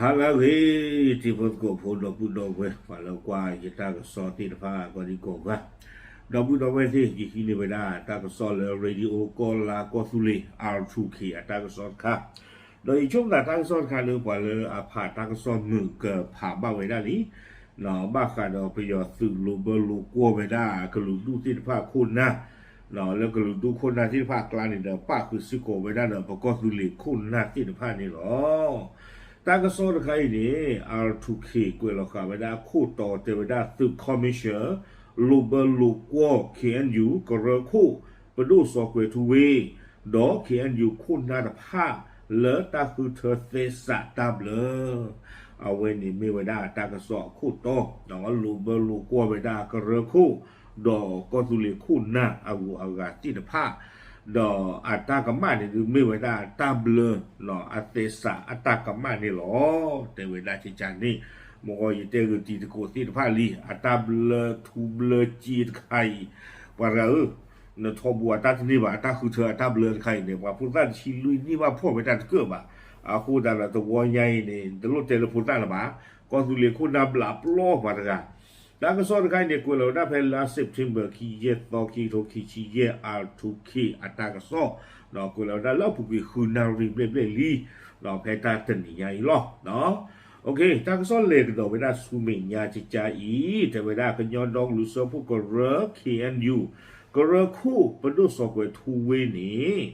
ဟါလၢအဂ့ၤ, တံၤဖိသကိးဖိ ဒီပုၢ်ဒီဝဲၢ် ပှၤလၢကွၢ်ယတၢ်ကစီၣ်သ့ၣ်တဖၣ် ကိးဒံကိးဂၤ, ဒီပုၢ်ဒီဝဲၢ်သ့ၣ် ယဟံးန့ၢ်ဝဲဒၣ်တၢ်ကစီၣ်လၢ Radio ကီၢ်လါကီၢ်သူလ့ၤ R two K အတၢ်ကစီၣ်တခါ, ဒီးယဆိကမိၣ်တၢ်ကစီၣ်တခါလၢပှၤလၢအဖးတၢ်ကစီၣ်မုာ်ကဖးဘၣ်ဝဲဒၣ်လံ ဘၣ်ဃးဒီးပယီၤသုးလိာ်ဘၢလိာ်ကွီၢ်ဝဲဒၣ်ကလုာ်ဒူၣ်သ့ၣ်တဖၣ်ခိၣ်နၢ်, လၢကလုာ်ဒူၣ်ခိၣ်နၢ်သ့ၣ်တဖၣ်အကျါန့ၣ်ဒီး ပၣ်ဃုာ်စ့ၢ်ကီးဝဲဒၣ်ဒီးပကီၢ်သူလ့ၤခိၣ်နၢ်သ့ၣ်တဖၣ်န့ၣ်လီၤ. တၢ်ကစီၣ်တခါအံၤန့ၣ် R two K ကွဲးလီၤဃာ်ဝဲဒၣ်အခိၣ်တီတဲဝဲဒၣ်သုး commission လိာ်ဘၢလိာ်ကွီၢ် K N U ကရၢခိၣ် ပဒိၣ်စီၤကွဲၤထူဝ့ ဒီး K N U ခိၣ်နၢ်တဖၣ် လၢတၢ်ဃုထၢသဲစးတၢ်ဘျၢ အဝဲန့ၣ်မ့ၢ်ဝဲဒၣ်တၢ်ကစီၣ်အခိၣ်တီ, လိာ်ဘၢလိာ်ကွီၢ်ဝဲဒၣ်ကရၢခိၣ်, ဒီးကီၢ်သူလ့ၤခိၣ်နၢ်အဂုၤအဂၤသ့ၣ်တဖၣ်, ဒီးအတၢ်ကမၣ်န့ၣ်ဒုးမ့ၢ်ဝဲဒၣ်တၢ်ဘျၢ အသဲစးအတၢ်ကမၣ်န့ၣ်လီၤ. တဲဝဲဒၣ်ကကန့ၣ်, မ့ၢ်ဂ့ၤယတဲဂ့ၤတံၤသကိးသ့ၣ်တဖၣ်လံ, အတၢ်ဘျၢထူဘျၢကၠ့တခါအံၤ, ပှၤတဂၤဧၢ, နထီဘိအတၢ်တန့ၢ်ဘၣ်, အတၢ်ဃုထၢအတၢ်ဘျၢတခါအံၤန့ၣ် ပှၤဖိသၣ်တဆံလွံၢ်နံၣ်ဘၣ်ဖှီၣ်ဝဲတၢ်တကၢၢ်ဘၣ်. အဃိသတးဒီးတဝီညါအံၤန့ၣ် တလိၣ်တဲလၢဖိသၣ်လၢၤဘၣ်, ကီၢ်သူလ့ၤခိၣ်နၢ်ဘျးပျီပှၤတဂၤ တၢ်ကစီၣ်တခါအံၤန့ၣ် ကွဲးလီၤဝဲဒၣ်ဖဲလါ September ခံယဲၢ်သီ ခံကထိခံဆံယဲၢ် R two K အတၢ်ကစီၣ်, ဒီးကွဲးလီၤဝဲဒၣ်လၢအပူၤကွံာ်ဃုနၣ်ရံၣ်ဘျဲၣ်ဘျဲၣ်လံ, ဒီးဖဲတၢ်တနံၤညါအံၤလီၤ. OK, တၢ်ကစီၣ်လဲၤကဒီးဝဲဒၣ်ဆူမဲာ်ညါကကအံၤ, တဲဝဲဒၣ်ကညီဒီကလုာ်စၢဖှိၣ်ကရၢ K N U ကရၢခိၣ်ပဒိၣ်စီၤကွဲၤထူဝ့န့ၣ်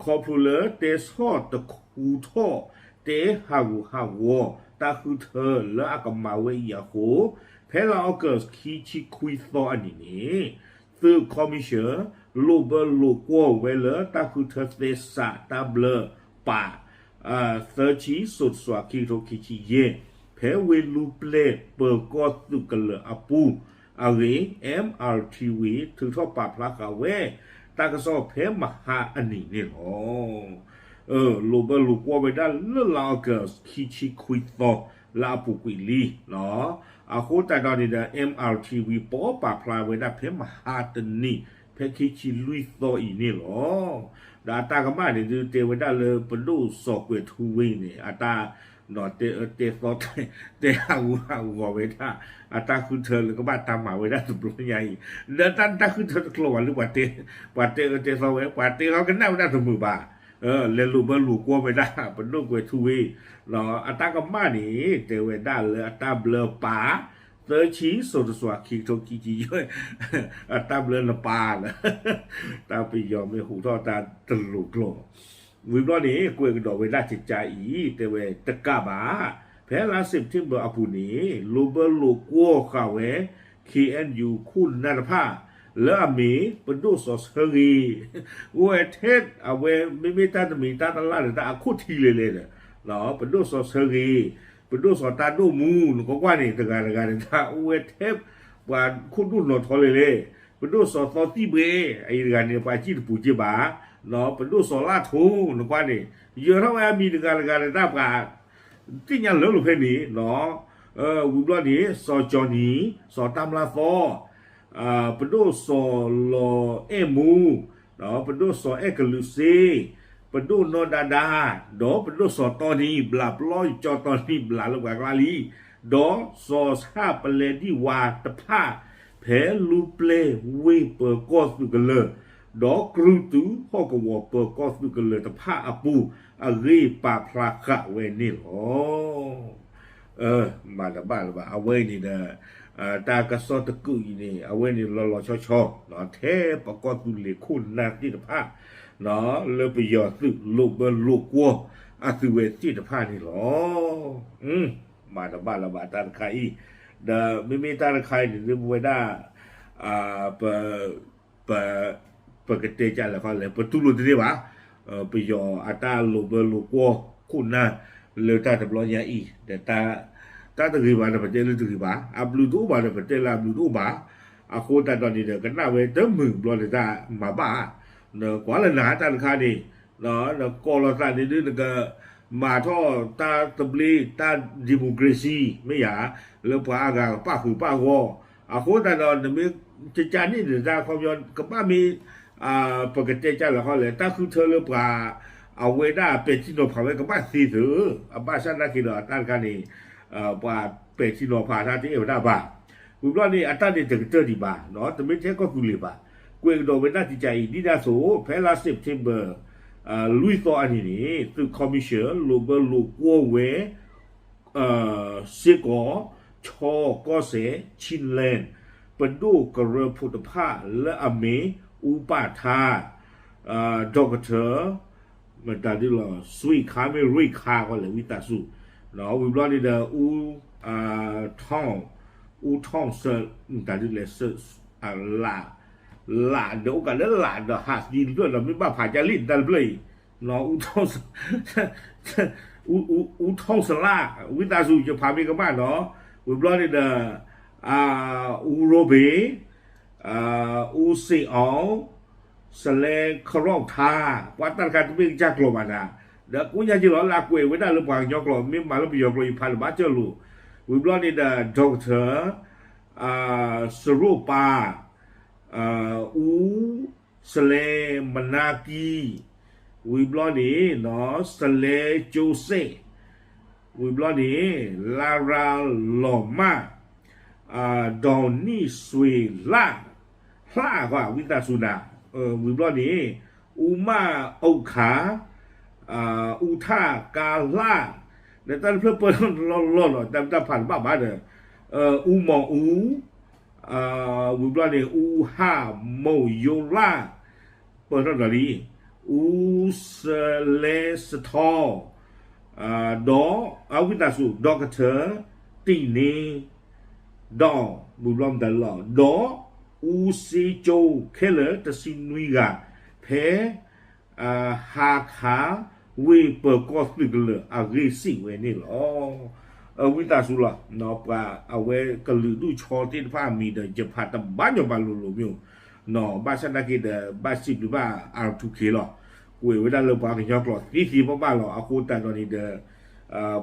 ခီဖျိလၢတဲဆီၣ်တခူထီၣ် တဲဟးဂူာ်ဟးဂီၤတၢ်ဃုထၢလၢအကမၤဝဲအံၤအဃိ, ဖဲလါ August ခံဆံခွံသီအနံၤန့ၣ်, သုး commission လိာ်ဘၢလိာ်ကွီၢ်ဝဲလၢတၢ်ဃုထၢသဲစးတၢ်ဘျၢပာ် သၢဆံ စိၤတစွး ခံကထိခံဆံယဲၢ်, ဖဲဝ့ၢ်လူပျဲၢ်ပၢၤကီၢ်သုးကလၢၤအပူၤအဂ့ၢ် M R T V ထုးထီၣ်ပာ်ဖျါဃာ်ဝဲ တၢ်ကစီၣ်ဖဲမဟါအနံၤန့ၣ်လီၤ. လိာ်ဘၢလိာ်ကွီၢ်ဝဲဒၣ်လၢလါ August ခံဆံခွံသီလၢအပူၤကွံာ်လံ. အဃိသတးဒီးန့ၣ်ဒီး M R T V ပိာ်ပာ်ဖျါဝဲဒၣ်ဖဲမဟါတနံၤ ဖဲခံဆံလွံၢ်သီအံၤန့ၣ်လီၤ. ဒီးအတၢ်ကမၣ်န့ၣ်ဒုးတဲဝဲဒၣ်လၢပဒိၣ်စီၤကွဲၤထူဝ့န့ၣ် အတၢ် တဲအၢတဲသီ တဲဟးဂူာ်ဟးဂီၤဝဲဒၣ် အတၢ်ဃုထၢလၢကဘၣ်တၢ်မၤဝဲဒၣ်တဘျီညါအံၤ, ဒီးတၢ် တၢ်ဃုထၢတကျိၤဘၣ်လၢ ပှၤတဲအၢတဲသီဝဲ ပှၤတဲအၢတဲသီဝဲဒၣ်တမုာ်ဘၣ်. လဲၤလိာ်ဘၢလိာ်ကွီၢ်ဝဲဒၣ် ပဒိၣ်ကွဲၤထူဝ့ အတၢ်ကမၣ်န့ၣ် တဲဝဲဒၣ်လၢအတၢ်ဘျၢပာ် သၢဆံ စိၤတစွး ခံကထိခံဆံယဲၢ် အတၢ်ဘျၢနပာ်လၢ တၢ်ပယီၤမ့ၢ်ဟူးထီၣ်တၢ်တလိၤကျိၤ ဝံၤဘျီန့ၣ် ကွဲးကဒီးဝဲဒၣ်ကကအံၤ တဲဝဲတကးဘၣ်, ဖဲလါ September အပူၤန့ၣ် လိာ်ဘၢလိာ်ကွီၢ်ဃာ်ဝဲ K N U ခိၣ်နၢ်တဖၣ် လၢအမ့ၢ်ပဒိၣ်စီၤဆၢဂ့ၤ, အိၣ်ဝဲထဲအဝဲမ့မ့ၢ်တၢ်တမံၤတၢ်တလၢ်ဒီးတၢ်အခိၣ်ထံးလဲၤလဲၤဒီး ပဒိၣ်စီၤဆၢဂ့ၤ, ပဒိၣ်စီၤတၢ်ဒိၣ်မူ နကွၢ်ကွၢ်န့ၣ် တဂၤတဂၤန့ၣ် တၢ်အိၣ်ဝဲထဲ ပှၤခိၣ်ဒိၣ်နီၢ်ထီလဲၤလဲၤ, ပဒိၣ်စီၤသီသံၣ်ဘှဲ အအံၤတဂၤန့ၣ် ပှၤစံၣ်တပူၤက့ဘၣ်, ပဒိၣ်စီၤလၢ်ထိ နကွၢ်န့ၣ် ယၢၤထီၣ်ဝဲအမံၤတဂၤတဂၤန့ၣ် တၢ်ပှၤ သ့ၣ်ညါလၢလိာ်ဖဲန့ၣ်, ဝံၤဘျီန့ၣ် စီၤကၠီနံၤ, စီၤတၢ်မျၢ်သီ, ပဒိၣ်စီၤလီၤအဲၣ်မူ, ပဒိၣ်စီၤအဲၣ်ကလုးစ့, ပဒိၣ်နီၢ်ဒါဒါ, ဒီးပဒိၣ်စီၤတီနံၤ ဘျးပျီ ကၠီတီနံၤဘျးလၢပှၤကျါလံ, ဒီးစီၤဆၣ်ပလဲဒံၣ်ဝါတဖၣ် ဖဲလူပျဲၢ်ဝ့ၢ်ပၢၤကီၢ်သုးကလၢၤ, ဒီးကြုးတုၤဟီၣ်ကဝီၤပၢၤကီၢ်သုးကလၢၤတဖၣ်အပူၤ အဂ့ၢ်ပာ်ဖျါဃာ်ဝဲန့ၣ်လီၤ. မၤတဘၣ်လၢၤဘၣ် အဝဲအံၤန့ၣ်ဒီး တၢ်ကစီၣ်တကုးအံၤန့ၣ် အဝဲန့ၣ်လီၤလီၤဆီဆီ ထဲပကီၢ်သူလ့ၤခိၣ်နၢ်သ့ၣ်တဖၣ် လၢပယီၤသုးလိာ်ဘၢလိာ်ကွီၢ်အသုးဝဲသ့ၣ်တဖၣ်န့ၣ်လီၤ. မၤတဘၣ်လၢၤဘၣ်တၢ်တခါအံၤ, ဒီးမ့မ့ၢ်တၢ်တခါအံၤန့ၣ် ပဝဲဒၣ် ပ ပ ပကတဲကလဲၣ်ခီလဲၣ် ပတူၢ်လိာ်တန့ၢ်ဘၣ် ပယီၤအတၢ်လိာ်ဘၢလိာ်ကွီၢ်ခိၣ်နၢ်လၢတၢ်တဘျီညါအံၤ ဒီး တၢ်တဂ့ၤဘၣ်ဒီးပတဲလၢတဂ့ၤဘၣ် အဘျုးတအိၣ်ဘၣ်ဒီးပတဲလၢအဘျုးတအိၣ်ဘၣ် အဃိသတးဒီးန့ၣ်ဒီး ကနၣ်ဝဲတမုာ်ဘျီဒီးတၢ်မၤဘၣ် ကွၢ်လၢနၤတၢ်တခါန့ၣ် နကိးလီၤသးန့ၣ်ဒုး နကမၤထီၣ်တၢ်သဘျ့ တၢ် democracy မ့ၢ်ယၤ လၢပှၤအါဂၤကပၣ်ဃုာ်ပၣ်ဂီၢ် အဃိသတးဒီး နမ့ၢ်ကကန့ၣ်န့ၣ် တၢ်ခီပညီ ကဘၣ်မ့ၢ် ပကတဲကလဲၣ်ခီလဲၣ် တၢ်ဃုထၢလၢပှၤ အဝဲဒၣ်ပဲာ်ထံနီၤဖးဝဲကဘၣ်သ့သု, အဘၣ်ဆၣ်သနာ်က့ဒီး အတၢ်တခါန့ၣ် ပှၤပဲာ်ထံနီၤဖးတၢ်တအဲၣ်ဝဲဒၣ်ဘၣ်. ဝံၤဘျီန့ၣ် အတၢ်န့ၣ်တကတၢၢ်ဒံးဘၣ်, တမ့ၢ်ထဲကီၢ်သူလ့ၤဘၣ်. ကွဲးကဒီးဝဲဒၣ်ကကးအံၤ ဒ်ဒၣ်သိး ဖဲလါ September လွံၢ်သီအနံၤန့ၣ် သုး commission လိာ်ဘၢလိာ်ကွီၢ်ဝဲ စ့ၢ်ကီး ခၠီကီၢ်စဲၣ် Chinland ပဒိၣ်ကရၢဖိတဖၣ်လၢအမ့ၢ် အူပၣ်ထါ Doctor မတၤဒ်လီၤ စွံၣ်ခါမ့ၢ်ရ့ၣ်ခါဃီလဲၣ် ဝံသးစူၤ, ဝံၤဘျီန့ၣ်ဒီး အူ ထီၣ် အူထီၣ်စ မတၤဒ်လဲၣ် လး လးဒီးအိၣ်ကးလၢလးဒီးဟးသံတဖျၢၣ်ဒီး မ့ၢ်ဘၣ်ဖးကၢ်လံတၢ်တဖျၢၣ်အံၤ အူထီၣ်စလၢ် ဝံသးစူၤ ယဖးမ့ၢ်ကမၣ်နီၤ, ဝံၤဘျီန့ၣ်ဒီး အူရိဘ့ၣ် အူစ့ၣ်အီၣ် စလဲခရီၣ်ထါ ပှၤတၢ်တခါတမ့ၢ်ကစၢ်ကျိာ်ဘၣ်နၤ, ဒီးကိးညါက့ၤလီၤ လၢအကွဲးဝဲဒၣ်လၢပှၤကညီကျိာ် မ့ၢ်မၤလၢပယီၤကျိာ် ယဖးလၢဘၣ်ကၢၢ်လိာ်, ဝံၤဘျီန့ၣ်ဒီး Doctor စရိၣ်ပၢ် အူ စလဲမနါကံ, ဝံၤဘျီန့ၣ် စလဲကၠိစဲၣ်, ဝံၤဘျီန့ၣ် လါရါလီၤမၢ်, ဒီးနံၣ်စွ့ၤလၢ်, လၢ်ဃီ ဝံသးစူၤနၤ, ဝံၤဘျီန့ၣ် အူမၣ်အူခါ, အူထၣ်ကါလၢ်, ဒီးတၢ်တဖျၢၣ်ပၢၢ်လီၤလီၤလီၤ တၢ်တၢ်ဖးတဘၣ်ဘၣ်ဒီး အူမီၢ်အူ ဝံၤဘျီန့ၣ် အူဟၣ်မိၢ်ယိလၢ်, ပၢၢ်ထီၣ်ဒီးလံ, အူစလဲစထီ, ဒီး အဝံသးစူၤ Doctor တံၢ်န့ၣ်, ဒီး ဝံၤဘျီမတၤလီၤ ဒီး အူစ့ကၠိခဲလၢာ်တဆံနွံဂၤ ဖဲ ဟါခါ ဝ့ၢ်ပၢၤကီၢ်သုးကလၢၤအဂ့ၢ်စံးဝဲန့ၣ်လီၤ. ဝံသးစူၤလီၤ ပှၤအဝဲကလုာ်ဒူၣ်ဆီသ့ၣ်တဖၣ်အမံၤဒီး ယဖးတဘၣ်ညီဘၣ်လိၤလိၤမ့ၢ်, ဘၣ်ဆၣ်သနာ်က့ဒီး ဘၣ်စံးဘျုးဘၣ် R two K လီၤ. ကွဲးဝဲဒၣ်လၢပှၤကညီကျိာ်သ့သ့ဘၣ်ဘၣ်လီၤ. အဃိသတးဒီးန့ၣ်ဒီး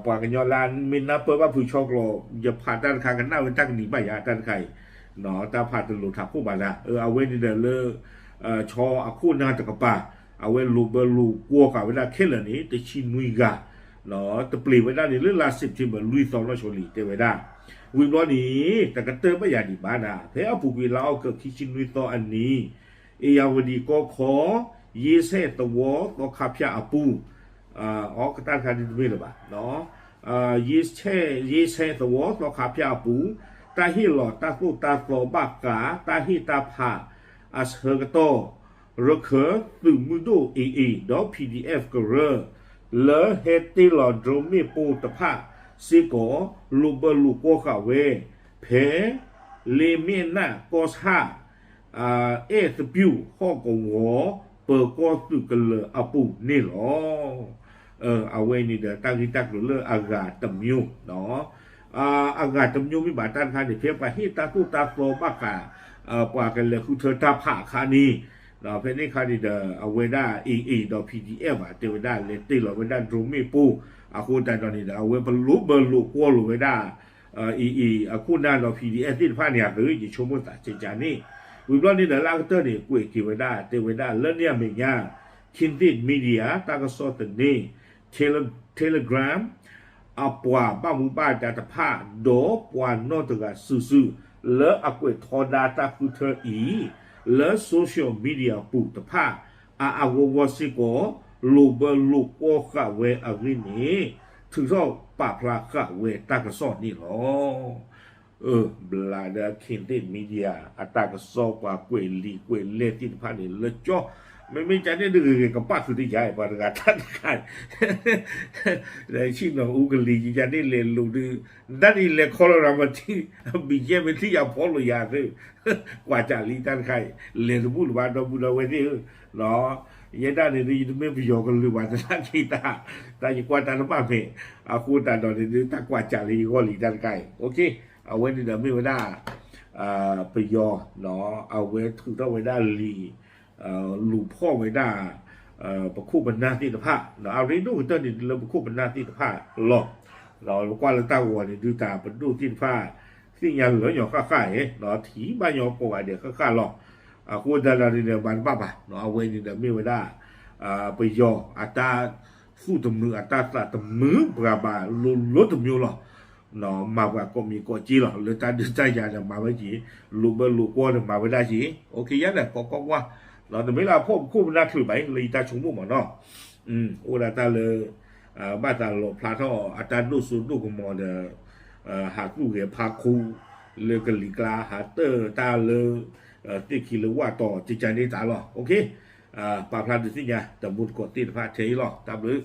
ပှၤကညီလၢမ့ၢ်နၢ်ပၢၢ်ဘၣ်ဖုးဆီကျိာ် ယဖးတၢ်တခါကနၣ်ဝဲတၢ်ကနံၤဘၣ်ယၤတၢ်တခါအံၤ, တၢ်ဖးတလိၤထးခိၣ်ဘၣ်နၤ, အဝဲန့ၣ်ဒီးလၢ ဆီအခိၣ်နၢ်တကပၤ အဝဲလိာ်ဘၢလိာ်ကွီၢ်ဃာ်ဝဲဒၣ်ခဲလၢာ်န့ၣ် တဆံနွံဂၤ, တပျ့ၤဝဲဒၣ်န့ၣ်လၢလါ September လွံၢ်သီနီၢ်ဆိလံ တဲဝဲဒၣ်, ဝံၤဘျီန့ၣ် တကတၢၢ်ဘၣ်ယၤဒံးဘၣ်နၤ ဖဲအပူၤကွံာ်လါအီကူးခံဆံနွံသီအနံၤ အ့ၣ်ယၣ်ဝတံၣ်ကီၢ်ခီ ယ့ဆဲၣ်သဝီသီခါဖၠၣ်အပူၤ, အကတၢၢ်တခါဒ်တမ့ၢ်လၢၤဘၣ် ယ့ဆဲၣ်သဝီသီခါဖၠၣ်အပူၤ, တၢ်ဟ့ၣ်လီၤတၢ်သိၣ်တၢ်သီဘၣ်ဃး တၢ်ဟ့ၣ်တၢ်ဖးအဆၢကတီၢ်, ရခၢသုးမုၢ်ဒိၣ် A A ဒီး PDF ကရၢ လၢဟဲတ့ၢ်လီၤ drone မ့ၣ်ပိၢ်တဖၣ်စ့ၢ်ကီး လိာ်ဘၢလိာ်ကွီၢ်ဃာ်ဝဲ ဖဲ လ့မ့ၣ်နၣ်ကီၢ်ဆၣ် အဲၣ်သပျူၣ်ဟီၣ်ကဝီၤ ပၢၤကီၢ်သုးကလၢၤအပူၤန့ၣ်လီၤ. အဝဲန့ၣ်ဒီးတၢ်ဂ့ၢ်တၢ်ကျိၤလၢအဂၤတမျိုး, အဂၤတမျိုးမ့ၢ်ဘၣ်တၢ်တခါန့ၣ် ဖဲပှၤဟ့ၣ်တၢ်သိၣ်တၢ်သီဘၣ်ဃး ပှၤကလဲၤဃုထၢတၢ်ဖးအခါန့ၣ်, ဖဲန့ၣ်အခါန့ၣ်ဒီး အဝဲဒၣ် A A ဒီး PDF ဘၣ် တဲဝဲဒၣ်လဲၤတ့ၢ်လီၤဝဲဒၣ် drone မ့ၣ်ပိၢ်, အဃိသတးဒီးန့ၣ်ဒီး အဝဲပလိာ်ဘၢလိာ်ကွီၢ်လိာ်ဝဲဒၣ် အံၤအံၤ အခိၣ်နၢ်ဒီး PDF သ့ၣ်တဖၣ်န့ၣ် အသု ယဆိကမိၣ်သးကကန့ၣ်, ဝံၤဘျီန့ၣ်ဒီးလၢအကတၢၢ်န့ၣ် ကွဲးက့ၤဝဲဒၣ် တဲဝဲဒၣ်လၢန့ၣ်အမဲာ်ညါ Kindit Media တၢ်ကစီၣ်သန့ Tele- Telegram အပှၤဘၣ်မူဘၣ်ဒါတဖၣ် ဒီးပှၤနီၢ်တဂၤစုာ်စုာ် လၢအကွဲးထီဒါတၢ်ဃုထၢအံၤ လၢ social media ပူၤတဖၣ် အအါဂီၢ်ဂီၢ်စ့ၢ်ကီး လိာ်ဘၢလိာ်ကွီၢ်ဃာ်ဝဲအဂ့ၢ်န့ၣ် ထုးထီၣ်ပာ်ဖျါဃာ်ဝဲတၢ်ကစီၣ်န့ၣ်လီၤ. ဘျးဒီး Kindit Media အတၢ်ကစီၣ်ပှၤကွဲးလံာ်ကွဲးလဲၢ်သ့ၣ်တဖၣ်န့ၣ် လၢကၠီ မ့မ့ၢ်ကန့ၣ်ဒုးဂ့ၤဂ့ၤကပၣ်သုတယၤ ပှၤတဂၤတၢ်တခါ လၢဆ့ၣ်နီၤအူကလံၤ ယန့ၣ်လဲၤလိာ်ဒုး ဒၣ်န့ၣ်လဲၤခီလီၤရၤမတံ ဘံၣ်ယဲၢ်မ့ၢ်ထံၣ်ယၤဖီလိာ်ယၤသ့ ကွၢ်ကၢ်လံတၢ်တခါအံၤ လဲၤတဘူၣ်လၢၤဘၣ် ဒီပုၢ်ဒီဝဲၢ်သ့ၣ်ဧၢ, ယဲဒၣ်န့ၣ်ဒုး ယတမ့ၢ်ပယီၤကလုာ်ဘၣ်သနာ်က့တၢ်, တၢ်ယကွၢ်တၢ်တဘၣ်မဲာ်, အဃိသတးဒီးန့ၣ်ဒုး တၢ်ကွၢ်ကၢ်လၢယဂီၢ်လံတၢ်တခါအံၤ, အဝဲန့ၣ်ဒီးမ့ၢ်ဝဲဒၣ် ပယီၤ အဝဲထုးထီၣ်ဝဲဒၣ်လံာ် လူၤဖီၣ်ဝဲဒၣ် ပခိၣ်ပနၢ်သ့ၣ်တဖၣ်, အရ့ဒိၣ်ကတၢၢ်န့ၣ်လၢပခိၣ်ပနၢ်သ့ၣ်တဖၣ်လီၤ. ကွၢ်လၢတၢ်ဂီၤန့ၣ်ဒုး တၢ်ပဒိၣ်သ့ၣ်တဖၣ် သ့ၣ်ညါလၢာ်ညီဃၣ်ဃၣ်ဧါ, ထံၣ်ဘၣ်ညီကိးဂၤဒဲးဃၣ်ဃၣ်လီၤ. အဃိသတးဒီးန့ၣ်ဒီး မၤတဘၣ်ဘၣ်, အဝဲန့ၣ်ဒီးမ့ၢ်ဝဲဒၣ် ပယီၤအတၢ်သူၣ်တမုာ်အတၢ်သးတမုာ် ပှၤဘၣ်လိၤလိၤတမံၤလီၤ. မၤပှၤကိးမံၤကိးက့လီၤ လၢတၢ်ဒုးတၢ်ယၤဒီးမၤဝဲက့ၤ, လိာ်ဘၢလိာ်ကွီၢ်ဒီးမၤဝဲဒၣ်က့ၤ ယါန့ၣ် ကီကီကွၢ်, တမ့ၢ်လၢအဖှီၣ်ပခိၣ်ပနၢ်ချုးဘၣ်အံၤ လၢယတၢ်ဆိကမိၣ်မးနီၤ, အိၣ်ဝဲဒၣ်တၢ်လၢ ဘၣ်သးလီၤဖျါထီၣ်အတၢ်ဒိၣ်စိဒိၣ်ကမီၤဒီး ဟးသူၣ်ဂဲၤဖးခူ လၢကလံၤကျါ ဟးတၢၢ်တၢ်လၢ သ့ၣ်ခံလၢဝၣ်တီၤ ကကန့ၣ်တၢ်လီၤ. ပာ်ဖျါဒုးသ့ၣ်ညါ တမူတကိးသ့ၣ်တဖၣ်ထဲအံၤလီၤ. တၢ်ဘျုး